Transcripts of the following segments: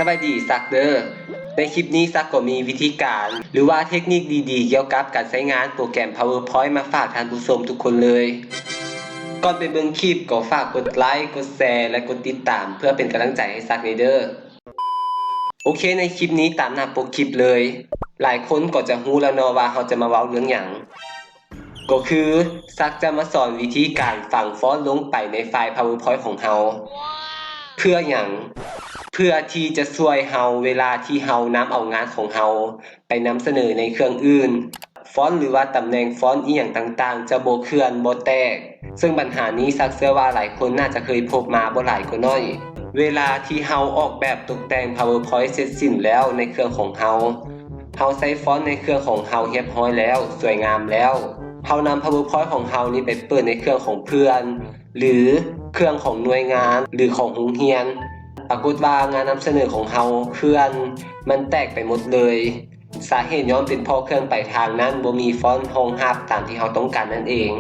ສະບາຍດີ ຊັກເດີ. ໃນຄລິບນີ້ ຊັກກໍມີວິທີການ ຫຼືວ່າເທັກນິກດີໆ ກ່ຽວກັບການໃຊ້ງານໂປຣແກຣມ PowerPoint ມາຝາກທ່ານຜູ້ຊົມທຸກຄົນເລີຍ. ກ່ອນໄປເບິ່ງຄລິບ ກໍຝາກກົດໄລ, ກົດແຊ ແລະ ກົດຕິດຕາມ ເພື່ອເປັນກຳລັງໃຈໃຫ້ຊັກແດ່ເດີ. ໂອເຄ ໃນຄລິບນີ້ຕາມໜ້າປົກຄລິບເລີຍ. ຫຼາຍຄົນກໍຈະຮູ້ແລ້ວເນາະວ່າເຮົາຈະມາເວົ້າເລື່ອງຫຍັງ. ກໍຄືຊັກຈະມາສອນວິທີການຝັງຟອນລົງໄປໃນໄຟລ໌ PowerPoint ຂອງເຮົາ. ເພື່ອຫຍັງ? ເພື່ອທີ່ຈະຊ່ວຍເຮົາເວລາທີ່ເຮົານຳເອົາງານຂອງເຮົາໄປນຳສະເໜີໃນເຄື່ອງອື່ນ, ຟອນ ຫຼືວ່າຕຳແໜ່ງຟອນອີ່ຫຍັງຕ່າງໆ ຈະບໍ່ເຄື່ອນ, ບໍ່ແຕກ. ເຊິ່ງບັນຫານີ້ຊັກເຊື່ອວ່າຫຼາຍຄົນໜ້າຈະເຄີຍພົບມາບໍ່ຫຼາຍກໍໜ້ອຍ. ເວລາທີ່ເຮົາອອກແບບຕົກແຕ່ງ PowerPoint ເສັດສິ້ນແລ້ວໃນເຄື່ອງຂອງເຮົາ, ເຮົາໃສ່ຟອນໃນເຄື່ອງຂອງເຮົາຮຽບຮ້ອຍແລ້ວ, ສວຍງາມແລ້ວ, ເຮົານຳ PowerPoint ຂອງເຮົານີ້ໄປເປີດໃນເຄື່ອງຂອງເພື່ອນ ຫຼື ເຄື່ອງຂອງໜ່ວຍງານ ຫຼື ຂອງໂຮງຮຽນ, ປາກົດວ່າງານນຳສະເໜີຂອງເຮົາເຄື່ອນ, ມັນແຕກໄປໝົດເລີຍ. ສາເຫດຍ້ອນເປັນເພາະເຄື່ອງປາຍທາງນັ້ນບໍ່ມີຟອນຮອງຮັບຕາມທີ່ເຮົາຕ້ອງການນັ້ນເອງ.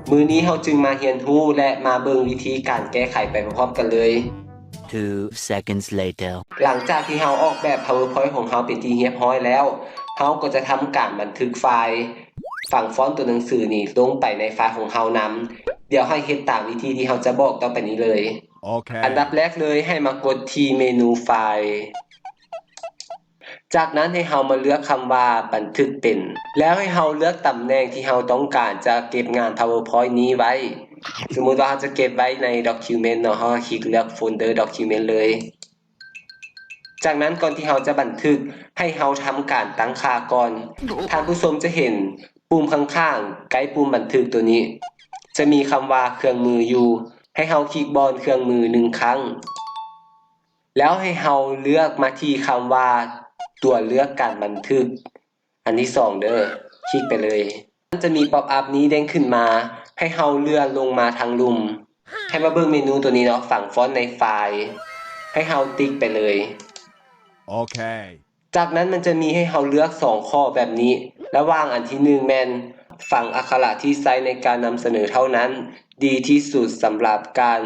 ມື້ນີ້ເຮົາຈຶ່ງມາຮຽນຮູ້ ແລະ ມາເບິ່ງວິທີການແກ້ໄຂໄປພ້ອມໆກັນເລີຍ. Two seconds later. ຫຼັງຈາກທີ່ເຮົາອອກແບບ PowerPoint ຂອງເຮົາເປັນທີ່ຮຽບຮ້ອຍແລ້ວ, ເຮົາກໍຈະທຳການບັນທຶກໄຟລ໌ຝັງຟອນຕົວໜັງສືນີ້ລົງໄປໃນໄຟລ໌ຂອງເຮົານຳ. ດຽວໃຫ້ເຮັດຕາມວິທີທີ່ເຮົາຈະບອກຕໍ່ໄປນີ້ເລີຍ. ໂອເຄ. ອັນດັບແລກເລີຍ ໃຫ້ມາກົດທີ່ເມນູໄຟລ໌. ຈາກນັ້ນໃຫ້ເຮົາມາເລືອກຄຳວ່າບັນທຶກເປັນ ແລ້ວໃຫ້ເຮົາເລືອກຕຳແໜ່ງທີ່ເຮົາຕ້ອງການຈະເກັບງານ PowerPoint ນີ້ໄວ້. ສົມມຸດວ່າເຮົາຈະເກັບໄວ້ໃນ Document ເນາະ, ເຮົາກໍຄລິກເລືອກ Folder Document ເລີຍ. ຈາກນັ້ນກ່ອນທີ່ເຮົາຈະບັນທຶກ, ໃຫ້ເຮົາທຳການຕັ້ງຄ່າກ່ອນ. ທ່ານຜູ້ຊົມຈະເຫັນປຸ່ມຂ້າງໆ ໃກ້ປຸ່ມບັນທຶກຕົວນີ້ ຈະມີຄຳວ່າເຄື່ອງມືຢູ່. ໃຫ້ເຮົາຄລິກບ່ອນເຄື່ອງມືໜຶ່ງຄັ້ງ. ແລ້ວໃຫ້ເຮົາເລືອກມາທີ່ຄຳວ່າຕົວເລືອກການບັນທຶກອັນທີສອງເດີ, ຄລິກໄປເລີຍ. ມັນຈະມີປັອບອັບນີ້ເດ້ງຂຶ້ນມາ ໃຫ້ເຮົາເລື່ອນລົງມາທາງລຸ່ມ. ໃຫ້ມາເບິ່ງເມນູຕົວນີ້ເນາະ, ຝັງຟອນໃນໄຟລ໌, ໃຫ້ເຮົາຕິກໄປເລີຍ. ໂອເຄ. ຈາກນັ້ນມັນຈະມີໃຫ້ເຮົາເລືອກສອງຂໍ້ແບບນີ້, ລະຫວ່າງອັນທີໜຶ່ງແມ່ນຝັງອັກຂະລະທີ່ໃຊ້ໃນການນຳສະເໜີເທົ່ານັ້ນ ດີທີ່ສຸດສຳລັບການ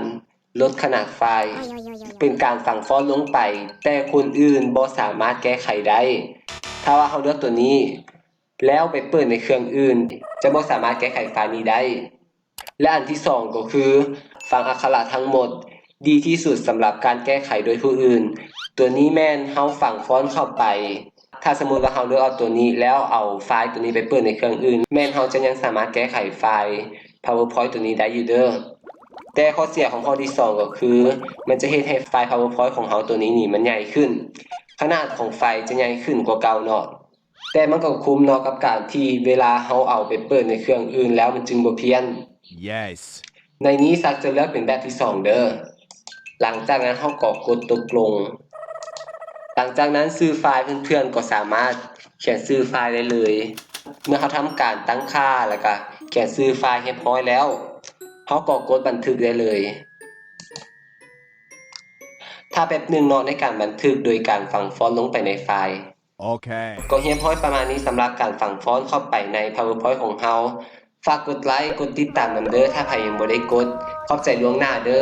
ລົດຂະໜາດໄຟລ໌, ເປັນການຝັງຟອນລົງໄປ, ແຕ່ຄົນອື່ນບໍ່ສາມາດແກ້ໄຂໄດ້. ຖ້າວ່າເຮົາເລືອກຕົວນີ້ ແລ້ວໄປເປີດໃນເຄື່ອງອື່ນ, ຈະບໍ່ສາມາດແກ້ໄຂໄຟລ໌ນີ້ໄດ້. ແລະ ອັນທີສອງກໍຄື ຝັງອັກຂະລະທັງໝົດ, ດີທີ່ສຸດສຳລັບການແກ້ໄຂໂດຍຜູ້ອື່ນ. ຕົວນີ້ແມ່ນເຮົາຝັງຟອນເຂົ້າໄປ. ຖ້າສົມມຸດວ່າເຮົາເລືອກເອົາຕົວນີ້ ແລ້ວເອົາໄຟລ໌ຕົວນີ້ໄປເປີດໃນເຄື່ອງອື່ນ, ແມ່ນເຮົາຈະຍັງສາມາດແກ້ໄຂໄຟລ໌ PowerPoint ຕົວນີ້ໄດ້ຢູ່ເດີ. ແຕ່ຂໍ້ເສຍຂອງຂໍ້ທີສອງກໍຄື ມັນຈະເຮັດໃຫ້ໄຟລ໌ PowerPoint ຂອງເຮົາຕົວນີ້ນີ້ມັນໃຫຍ່ຂຶ້ນ, ຂະໜາດຂອງໄຟລ໌ຈະໃຫຍ່ຂຶ້ນກວ່າເກົ່າເນາະ. ແຕ່ມັນກໍຄຸ້ມເນາະ ກັບການທີ່ເວລາເຮົາເອົາໄປເປີດໃນເຄື່ອງອື່ນແລ້ວມັນຈຶ່ງບໍ່ພຽນ. Yes. ໃນນີ້ຊັກຈະເລືອກເປັນແບບທີສອງເດີ. ຫຼັງຈາກນັ້ນເຮົາກໍກົດຕົກລົງ. ຫຼັງຈາກນັ້ນຊື່ໄຟລ໌ເພື່ອນໆກໍສາມາດຂຽນຊື່ໄຟລ໌ໄດ້ເລີຍ. ເມື່ອເຮົາທຳການຕັ້ງຄ່າ ແລ້ວກະຂຽນຊື່ໄຟລ໌ຮຽບຮ້ອຍແລ້ວ, ເຮົາກໍກົດບັນທຶກໄດ້ເລີຍ. ຖ້າແປັບໜຶ່ງເນາະ ໃນການບັນທຶກໂດຍການຝັງຟອນລົງໄປໃນໄຟລ໌. ໂອເຄ. ກໍຮຽບຮ້ອຍປະມານນີ້ສຳລັບການຝັງຟອນເຂົ້າໄປໃນ PowerPoint ຂອງເຮົາ. ຝາກກົດໄລ, ກົດຕິດຕາມນຳເດີ ຖ້າໃຜຍັງບໍ່ໄດ້ກົດ. ຂອບໃຈລ່ວງໜ້າເດີ.